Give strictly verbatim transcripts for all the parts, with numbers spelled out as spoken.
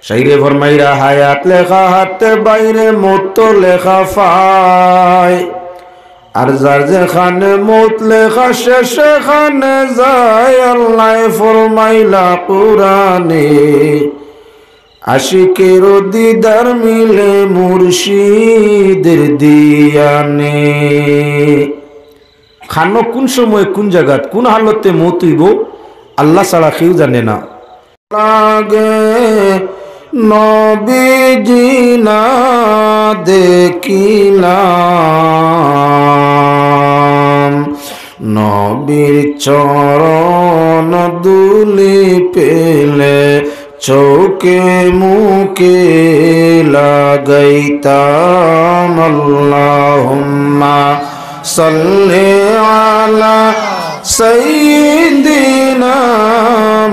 শাইরে ফরমাইরা, হায়াত লেখা হাতে বাইরে, মউত তো লেখা পায়। আর যার যেখানে মউত লেখা, সে সেখানে যায়। আল্লায় ফরমাইলা কুরআনে, আশিকেরও দিদার মিলে মুর্শিদের দিয়ানে। কানো কুন সময়, কুন জাগাত, কুন হালতে মউত অইবো, আল্লাহ ছাড়া কেউ জানে না। লাগে নবীজি না দেখিলাম, নবীর চরণ ধুলি পেলে চোখে মুখে লাগাইতাম। আল্লাহুম্মা সাল্লি আলা সাইয়্যিদিনা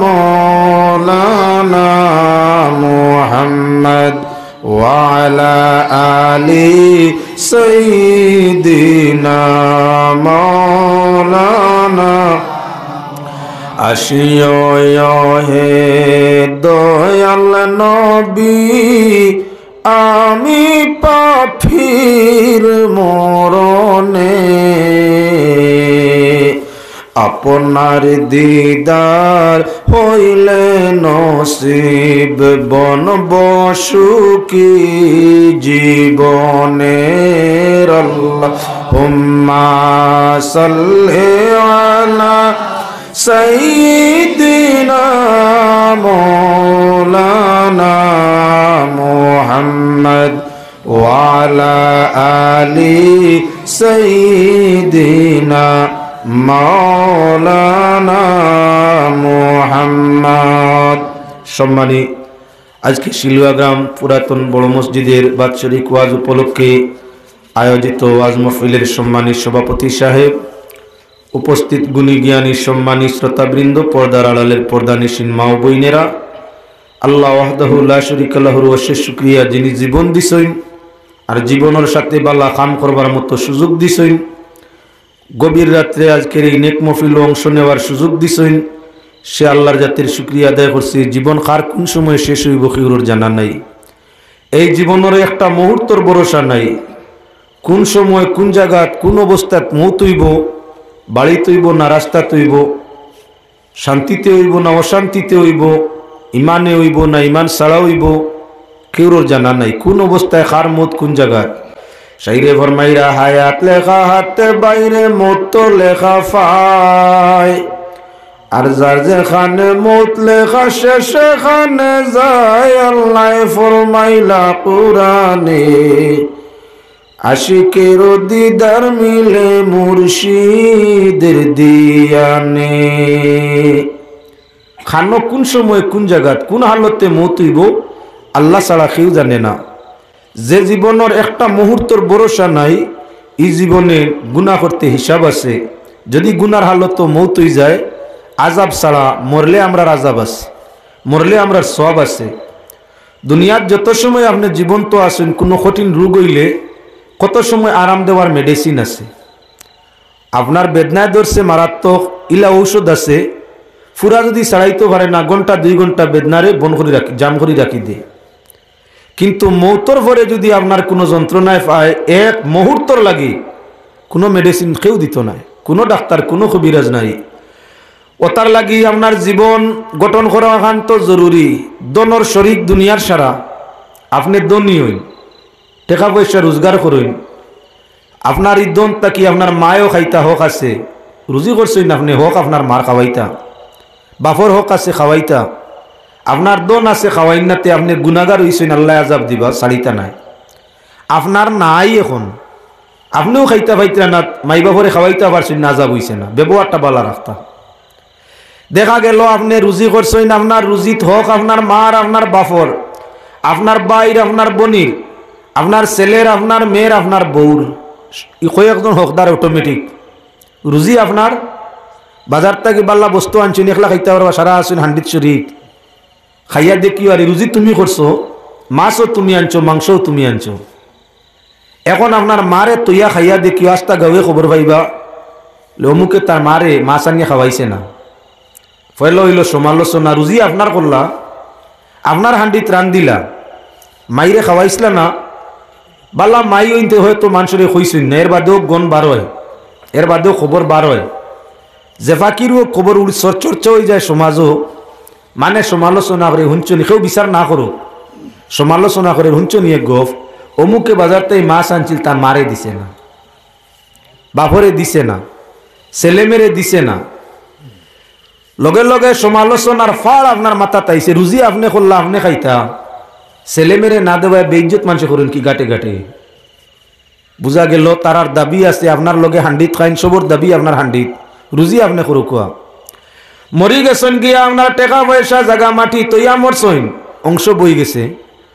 মাওলানা মুহাম্মদ ওয়া আলা আলি সাইয়্যিদিনা মাওলানা। আসিও হে দয়াল নবী, আমি পাপীর মরণে, আপনার দিদার হইলে নসিব, বনব সুখী জীবনের। আল্লাহুম্মা সাল্লি আলা সাইয়্যিদিনা মাওলানা মুহাম্মদ ওয়া আলা আলি সাইয়্যিদিনা মাওলানা মুহাম্মদ। সম্মানী, আজকে শিলুয়া গ্রাম পুরাতন বড় মসজিদের বাৎসরিক ওয়াজ উপলক্ষে আয়োজিত ওয়াজ মাহফিলের সম্মানী সভাপতি সাহেব, উপস্থিত গুণী জ্ঞানী সম্মানী শ্রোতাবৃন্দ, পর্দার আড়ালের পর্দানিশীন মা ও বইনেরা, আল্লাহ ওয়াহদাহু লা শরীকা লাহুর অশেষ শুকরিয়া, যিনি জীবন দিছইন আর জীবনের সাথে বালা কাম করবার মতো সুযোগ দিছইন। গভীর রাত্রে আজকের এই নেক মহফিলো অংশ নেওয়ার সুযোগ দিছইন। সে আল্লাহর জাতের শুকরিয়া আদায় করছি। জীবন কার কোন সময় শেষ অইবো, কেউরর জানা নাই। এই জীবনের একটা মুহূর্তর ভরসা নাই। কোন সময়, কোন জাগাত, কোন অবস্থাত মউত অইবো, বাড়িত অইবো না রাস্তাত অইবো, শান্তিতে অইবো না অশান্তিতে অইবো, ইমানে অইবো না ইমান ছাড়া অইবো, কেউরর জানা নাই। কোন অবস্থায় কার মউত কোন জাগাত। শাইরে ফরমাইরা, হায়াত লেখা হাতে বাইরে, মউত তো লেখা পায়। আর যার যেখানে মউত লেখা, সে সেখানে যায়। আল্লায় ফরমাইলা কুরআনে, আশিকেরও দিদার মিলে মুর্শিদের দিয়ানে। কানো কোন সময়, কোন জাগাত, কোন হালতে মউত অইবো, আল্লাহ ছাড়া কেউ জানে না। যে জীবনের একটা মুহূর্তর ভরসা নাই, ই জীবনে গুনাহ করতে হিসাব আছে। যদি গুনার হালতো মউত অই যায়, আজাব ছাড়া, মরলে আমরার আজাব আছে, মরলে আমরার সওয়াব আছে। দুনিয়াত যত সময় আপনে জীবন্ত আছইন, কুনু কঠিন রোগ অইলে কত সময় আরাম দেওয়ার medicine আছে। আপনার বেদনায় ধরছে মারাত্মক, ইলা ঔষধ আছে, পুরা যদি ছাড়াইতো পারে না, ঘন্টা দুই ঘন্টা বেদনারে বন্ধ করি রাখি, জাম করি রাখি দে। কিন্তু মউতর পরে যদি আপনার কুনু যন্ত্রণায় পায়, এক মুহূর্তর লাগি কুনু medicine কেউ দিতো নায়, কুনু ডাক্তার, কুনু কবিরাজ নাই। অতার লাগি আপনার জীবন গঠন করা অত্যন্ত জরুরি। ধনর শরিক দুনিয়ার সারা, আপনে ধনী অইন, টেকা পয়সা রোজগার করইন, আপনার ই ধন থাকি আপনার মায়ও খাইতা, হক আছে, রুজি করছইন আপনে, হক আপনার মার খাওয়াইতা, বাপর হক আছে খাওয়াইতা, আপনার ধন আছে খাওয়াইন নাতে, আপনে গুনাগার অইছইন, আল্লায় আজাব দিবা, ছাড়িতা নায়। আপনার নাই এখন, আপনেও খাইতা পাইতরা না, মাই বাপরে খাওয়াইতা পারছইন না, আজাব অইছে না, ব্যবহারটা বালা রাখতা। দেখা গেল আপনে রুজি করছইন, আপনার রুজিত হক আপনার মার, আপনার বাপর, আপনার ভাইর, আপনার বইনর, আপনার ছেলের, আপনার মেয়ের, আপনার বউর, ই কয়েকজন হকদার automatic। রুজি আপনার, বাজার থাকি বালা বস্তু আনছইন, একলা খাইতা পারবা, সারা আছইন হান্ডিত শরিক। খাইয়া দেখিও, আর ই রুজি তুমি করছো, মাছও তুমি আনছো, মাংসও তুমি আনছো। এখন আপনার মারে তইয়া খাইয়া দেখিও, আস্তা গাঁওয়ে খবর পাইবা, লে অমুকে তার মারে মাছ আনিয়া খাওয়াইছে না। পয়লা অইলো সমালোচনা, রুজি আপনার করলা, আপনার হান্ডিত রান্দিলা, মাইরে খাওয়াইছলা না? বালা মাই অইনতে হয়তো মানষরে কইছইন না, এর বাদেও গণ বার অয়, এর বাদেও খবর বার অয়। যে ফাকিরও খবর উড়-, চর-, চর্চা অইযায় সমাজও, মানে সমালোচনা করে হুনছনি, কেউ বিচার না করো, সমালোচনা করে হুনছনি এক গফ, অমুকে বাজার থাকি মাছ আনছিল, তার মারে দিছে না, বাপরে দিছে না, ছেলেমেরে দিছে না। লগে লগে সমালোচনার ফাড় আপনার মাথাত আইছে, রুজি আপনে করলা, আপনে খাইতা, ছেলেমেরে না দেওয়ায় বেইজ্জত মানষে করইন কি ঘাটে ঘাটে। বুঝা গেল, তারার দাবি আছে আপনার লগে হান্ডিত খাইন, সবর দাবি আপনার হান্ডিত, রুজি আপনে করুক্কা। মরি গেছইন গিয়া আপনার টেকা পয়সা জাগা মাটি তইয়া মরছইন, অংশ বই গেছে,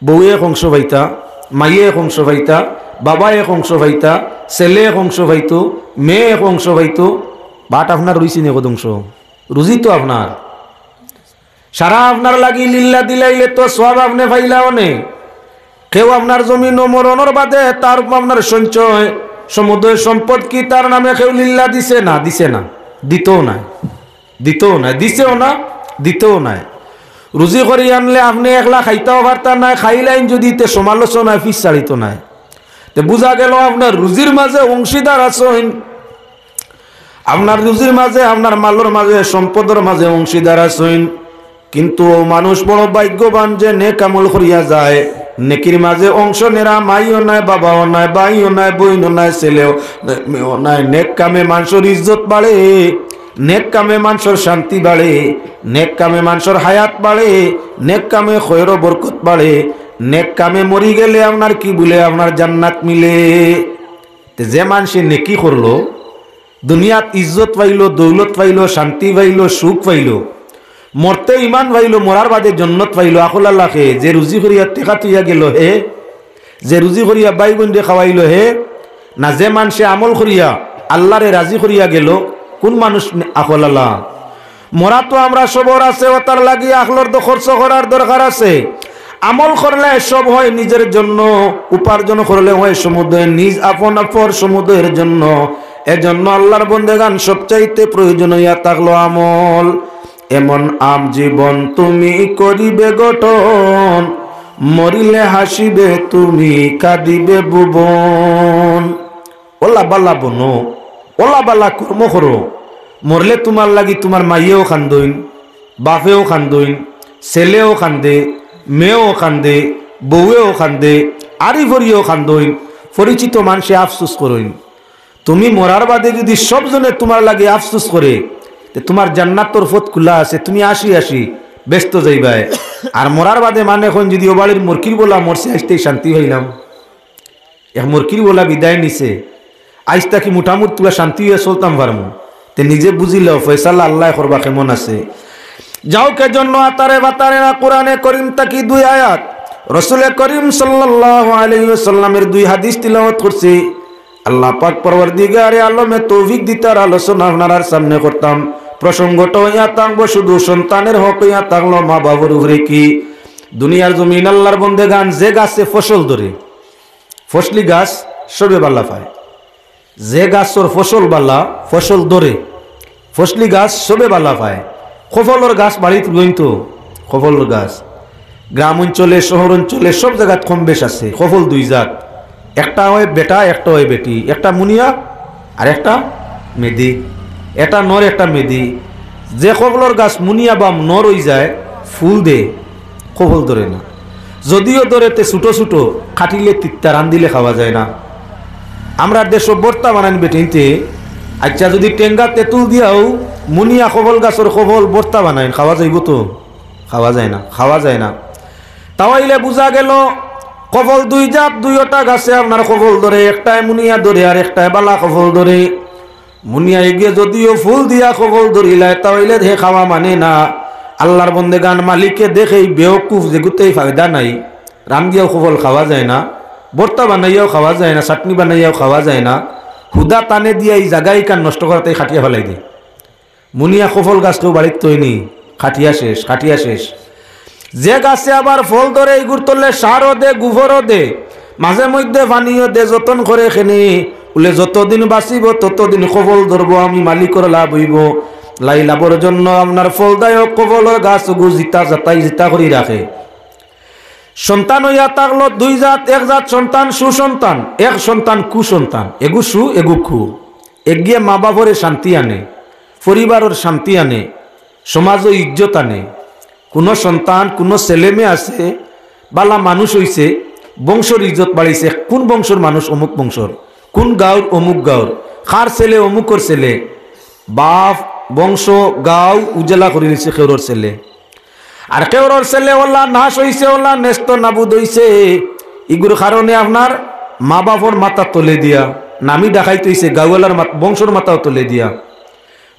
বউয়ে এক অংশ পাইতা, মাইয়ে এক অংশ পাইতা, বাবায় এক অংশ পাইতা, ছেলে এক অংশ পাইতো, মেয়ে এক অংশ পাইতো, but আপনার রইছে নি কত অংশ? রুজি তো আপনার। সারা আপনার লাগি লিল্লা দিলাইলে তো সওয়াব আপনে পাইলা অনে। কেউ আপনার জমিনো মরণর বাদে তার আপনার সঞ্চয়, সমুদয় সম্পদ কি তার নামে কেউ লিল্লা দিছে না? দিছে না, দিতও নায়, দিতও নায়, দিছেও না, দিতও নায়। রুজি করি আনলে আপনে একলা খাইতাও পারতা নায়, খাইলাইন যুদি তে সমালোচনায় পিছ ছাড়িতো নায়। তে বুঝা গেল আপনার রুজির মাঝে অংশীদার আছইন, আপনার রুজির মাঝে, আপনার মালর মাঝে, সম্পদর মাঝে অংশীদার আছইন। কিন্তু অউ মানুষ বড় ভাগ্যবান যে নেক আমল করিয়া যায়, নেকির মাঝে অংশ নেরা মাইও নায়, বাবাও নায়, ভাইও নায়, বইনও নায়, ছেলেও নায়, মেয়েও নায়। নেক কামে মানষর ইজ্জত বাড়ে, নেক কামে মানষর শান্তি বাড়ে, নেক কামে মানষর হায়াত বাড়ে, নেক কামে খয়র বরকত বাড়ে, নেক কামে মরি গেলে আপনার কিবুলে আপনার জান্নাত মিলে। তে যে মানষে নেকি করলো, দুনিয়াত ইজ্জত পাইলো, দৌলত পাইলো, শান্তি পাইলো, সুখ পাইলো, মরতে ইমান পাইলো, মরার বাদে জন্নত পাইলো, আখল আল্লাহ কে? যে রুজি করিয়া টেকা থইয়া গেল হে, যে রুজি করিয়া ভাই বইনরে খাওয়াইলো হে, না যে মানষে আমল করিয়া আল্লারে রাজি করিয়া গেল, কুন মানুষ নে-, আখল আল্লাহ? মরা তো আমরা সবর আছে, অতার লাগি আখলর তো খরচ করার দরকার আছে। আমল করলে সব হয় নিজের জন্য, উপার্জন করলে হয় সমুদয় নিজ আপন আপর সমুদয়ের জন্য। এজন্য আল্লার বন্দেগান সবচাইতে প্রয়োজন অইয়া থাকলো আমল। এমন আম জীবন তুমি করিবে গঠন, মরিলে হাসিবে তুমি কাঁদিবে ভুবন। অলা বালা বনো, অলা বালা কর্ম করো। মরলে তুমার লাগি তুমার মাইয়েও কান্দইন, বাপেও কান্দইন, ছেলেও কান্দে, মেয়েও কান্দে, বউয়েও কান্দে, আরি ফরিও কান্দইন, পরিচিত মানষে আফসুস করইন। তুমি মরার বাদে যুদি সব জনে তুমার লাগি আফসুস করে, তে তুমার জান্নাতর পথ খুলা আছে, তুমি আসি আসি বেহেস্তো যাইবায়। আর মরার বাদে মানে কইন যুদি অউ বাড়ির মরকির বলা মরছে, আইজতেই শান্তি পাইলাম। এক মরকির বলা বিদায় নিছে, আইজ থাকি মোটামুটি তুলা শান্তি অইয়া চলতাম পারমু। তে নিজে বুঝিলাও, ফয়সালা আল্লায় করবা কেমন আছে। যাউক, এজন্য আতারে বাতারে না, কোরআনে করিম থাকি দুই আয়াত, রসুলে করিম সাল্লাল্লাহু আলাইহি ওয়াসাল্লামের দুই হাদিস তিলাওয়াত করছি। আল্লাহ পাক পরওয়ারদিগারে আলমে তৌফিক দিতার আলোচনা আপনারার সামনে করতাম। প্রসঙ্গটা অইয়া থাকবো শুধু সন্তানের হক অইয়া থাকলো মা বাবার উপরে কি। দুনিয়ার জমিন আল্লার বন্দেগান, যে গাছে ফসল ধরে, ফসলি গাছ সবে বালা পায়, যে গাছর ফসল বালা, ফসল ধরে, ফসলি গাছ সবে বালা পায়। কফলর গাছ বাড়িত রইন তো, কফলর গাছ। গ্রাম অঞ্চলে, শহর অঞ্চলে সব জাগাত কম বেশ আছে। কফল দুই জাত, একটা হয় বেটা, একটা হয় বেটি, একটা মুনিয়া আর একটা মেদি, একটা নর, একটা মেদি। যে কফলর গাছ মুনিয়া বা নর অইযায়, ফুল দে, কফল ধরে না। যদিও ধরে, তে ছোট ছোট, কাটিলে তিত্তা, রান্দিলে খাওয়া যায় না। আমরার দেশো ভর্তা বানাইন বেটিন্তে। আইচ্ছা, যুদি টেঙ্গা তেঁতুল দিয়াও মুনিয়া কফল গাছর কফল ভর্তা বানাইন, খাওয়া যাইবো তো? খাওয়া যায় না, খাওয়া যায় না। তাইলে বুঝা গেল, কফল দুই জাত, দুইওটা গাছে আপনার কফল ধরে, একটায় মুনিয়া ধরে আর একটায় বালা কফল ধরে। মুনিয়া এগিয়ে যদিও ফুল দিয়া কফল ধরিলায়, তাইলে হে খাওয়া মানে না। আল্লার বন্দেগান, মালিকে দেখে এই বেওকুফ, যেগুতেই ফায়দা নাই। রান্দিয়াও কফল খাওয়া যায় না, ভর্তা বানাইয়াও খাওয়া যায় না, চাটনি বানাইয়াও খাওয়া যায় না। হুদা টানে দিয়া এই জাগা ইখান নষ্ট করাতে কাটিয়া ফালাই দেয়। মুনিয়া কফল গাছ কেউ বাড়িত থয়নি, কাটিয়া শেষ, কাটিয়া শেষ। যে গাছে আবার ফল ধরে, ইগুর তলে সারও দে, গোবরও দে, মাঝে মধ্যে পানিও দে, যতন করে কেনে। বুলে, যতদিন বাঁচিব, ততদিন কফল ধরবো, আমি মালিকর লাভ অইবো। লাই লাভর জন্য আপনার ফলদায়ক কফলর গাছগু জিতা জাতাই জিতা করি রাখে। সন্তান অইয়া থাকলো দুই জাত, এক জাত সন্তান সুসন্তান, এক সন্তান কুসন্তান, এগু সু এগু কু। একগিয়ে মা বাপরে শান্তি আনে, পরিবারর শান্তি আনে, সমাজো ইজ্জত আনে। কুনু সন্তান, কুনু ছেলে মেয়ে আছে, বালা মানুষ অইছে, বংশর ইজ্জত বাড়াইছে। কুন বংশর মানুষ? অমুক বংশর। কুন গাঁওর? অমুক গাঁওর। কার ছেলে? অমুকর ছেলে। বাপ, বংশ, গাঁও উজালা করিলিছে কেউরর ছেলে। আর কেউরর ছেলে অলা নাশ অইছে, অলা নেস্ত নাবুদ অইছে। ইগুর কারণে আপনার মা বাপর মাথা তলে দিয়া, নামি ডাকাইত অইছে, গাঁওআলার মাত-, বংশর মাথাও তলে দিয়া।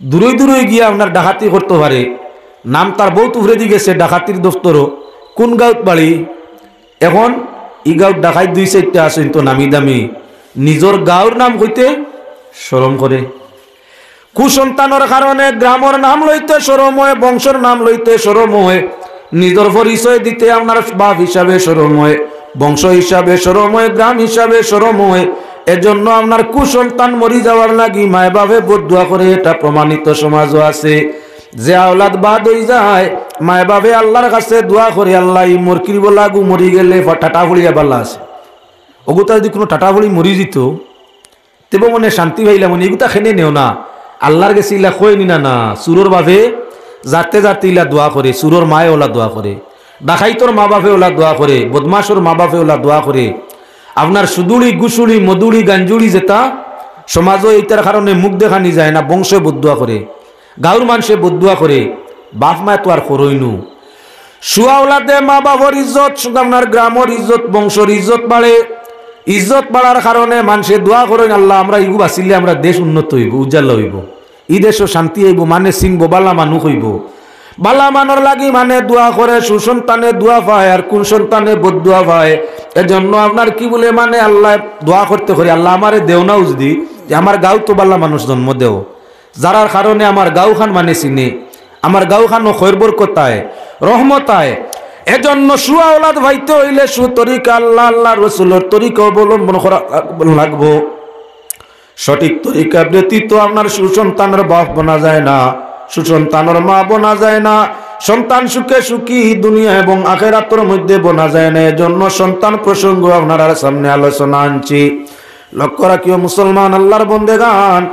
দূরই দূরই গিয়া আপনার ডাকাতি করতো পারে, নাম তার বউত উপরেদি গেছে ডাকাতির দপ্তরো। কুন গাঁওত বাড়ি? এখন ই গাঁওত ডাকাইত দুই চাইরটা আছইন তো নামি দামি, নিজর গাঁওর নাম কইতে শরম করে। কুসন্তানর কারণে গ্রামর নাম লইতে শরম অয়, বংশর নাম লইতে শরম অয়, নিজর পরিচয় দিতে আপনার বাপ হিসাবে শরম অয়, বংশ হিসাবে শরম অয়, গ্রাম হিসাবে শরম অয়। এজন্য আপনার কুসন্তান মরি যাওয়ার লাগি মায় বাপে বদদোয়া করে, এটা প্রমাণিত সমাজও আছে। যে আওলাদ বাদ অই যায়, মায় বাপে আল্লার কাছে দোয়া করে, "আল্লা, ই মরকির বলা গু মরি গেলে ফা-, টাটা ফুড়িয়া বালা আছে।" অগুতা যদি কুনু টাটা ফুড়ি মরি যিত, তেবো মনে শান্তি পাইলাম, মনে ইগুতা খেনে নেও না। আল্লার গেছে ইলা কইনি না, না। চুরর বাপে যাতে যাতে ইলা দোয়া করে, চুরর মায়ে ওলা দোয়া করে, ডাকাইতর মা বাপে ওলা দোয়া করে, বদমাশর মা বাপে ওলা দোয়া করে। আপনার সুদুড়ি, গুসুড়ি, মদুড়ি, গাঞ্জুড়ি যেটা সমাজো, এইটার কারণে মুখ দেখানি যায় না, বংশে বদদোয়া করে, গাঁওর মানষে বদদোয়া করে, বাপ মায় তো আর করইনু। সুআওলাদে মা বাপর ইজ্জত, সুতরাং আপনার গ্রামর ইজ্জত, বংশর ইজ্জত বাড়ে। ইজ্জত বাড়ার কারণে মানষে দোয়া করইন, "আল্লা, আমরা ইগু বাচিলে আমরা দেশ উন্নত অইবো, উজালা অইবো, ই দেশো শান্তি অইবো, মানে চিনবো, বালা মানুষ অইবো।" বালা মানর লাগি মানে দোয়া করে, সুসন্তানে দোয়া পায়, আর কুসন্তানে বদদোয়া পায়। এজন্য আপনার কি বলে মানে আল্লায় দোয়া করতে করি, "আল্লা, আমারে দেও না উজদি, যে আমার গাঁওত বালা মানুষ জন্ম দেও।" যারার কারণে আমার গাঁওখান মানে চিনে, আমার গাঁওখানো খৈর বরকত আয়, রহমত আয়। এজন্য সুআওলাদ পাইতে অইলে সুতরিকা আল্লা, আল্লার রসুলর তরিকা অবলম্বন করা লাগবো। সঠিক তরিকা ব্যতীত আপনার সুসন্তানর বাপ বনা যায় না, সুসন্তানর মা বনা যায় না। সন্তান সুখে সুখী দুনিয়া এবং আখেরাতর মধ্যে বনা যায় না। এজন্য সন্তান প্রসঙ্গ আপনারার সামনে আলোচনা আনছি। লক্ষ্য রাখিও মুসলমান, আল্লার বন্দেগান,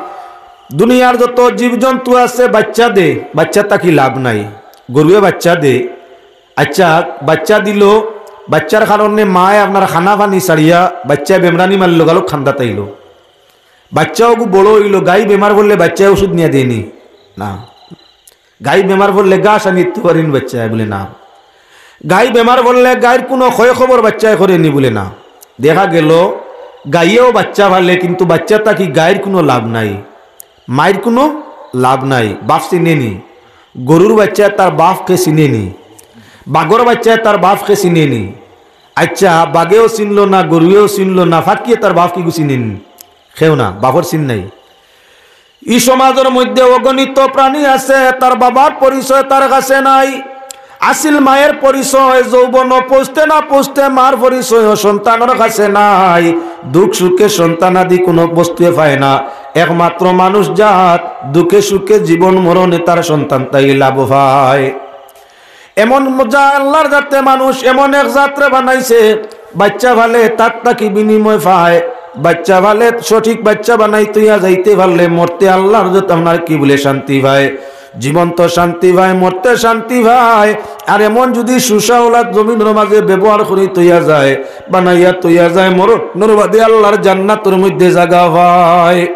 দুনিয়ার যত জীবজন্তু আছে, বাচ্চা দে, বাচ্চা থাকি লাভ নাই। গরুয়ে বাচ্চা দে, আচ্ছা, বাচ্চা দিল, বাচ্চার কারণে মায়ে আপনার খানা পানি ছাড়িয়া বাচ্চায় বেমরানি মারলো, গেল খান্দাত আইলো। বাচ্চা ওগু বড় অইলো, গাই বেমার পড়লে বাচ্চায় ওষুধ নিয়া দেয়নি? না। গাই বেমার পড়লে ঘাস আনি দিতো পারিনি বাচ্চায়? বলে না। গাই বেমার পড়লে গাইর কুনু খয় খবর বাচ্চায় করেনি? বলে না। দেখা গেল গাইয়েও বাচ্চা পালে, কিন্তু বাচ্চা থাকি গাইর কুনু লাভ নাই, মাইর কুনু লাভ নাই। বাপ চিনেনি? গরুর বাচ্চায় তার বাপকে চিনেনি? বাঘর বাচ্চায় তার বাপকে চিনেনি? আচ্ছা, বাঘেও চিনলো না, গরুয়েও চিনলো না, ফাকিয়ে তার বাপকে চিনেনি? কেউ না, বাপর চিন নাই। ই সমাজর মধ্যে অগণিত প্রাণী আছে, তার বাবার পরিচয় তার কাছে নাই, আসিল মায়ের পরিচয় যৌবন পৌঁছতে না পৌঁছতে মার পরিচয় সন্তানর কাছে নাই। দুঃখ সুখে সন্তানাদি কুনু বস্তুয়ে পায় না। একমাত্র মানুষ জাত দুঃখে সুখে জীবন মরণে তার সন্তানতাই লাভ পায়। এমন মজা আল্লার জাতে মানুষ এমন এক জাতরে বানাইছে, বাচ্চা পালে তার থাকি বিনিময় পায়, বাচ্চা পালে সঠিক বাচ্চা বানাই তইয়া যাইতে পারলে মরতে আল্লার জাত আপনার কি বলে শান্তি পায়, জীবন্ত শান্তি পায়, মরতে শান্তি পায়। আর এমন যদি সুসা ওলাদ জমিনর মাঝে ব্যবহার করি তইয়া যায়, বানাইয়া তইয়া যায়, মরণর বাদে আল্লার জান্নাতর মধ্যে জাগা পায়।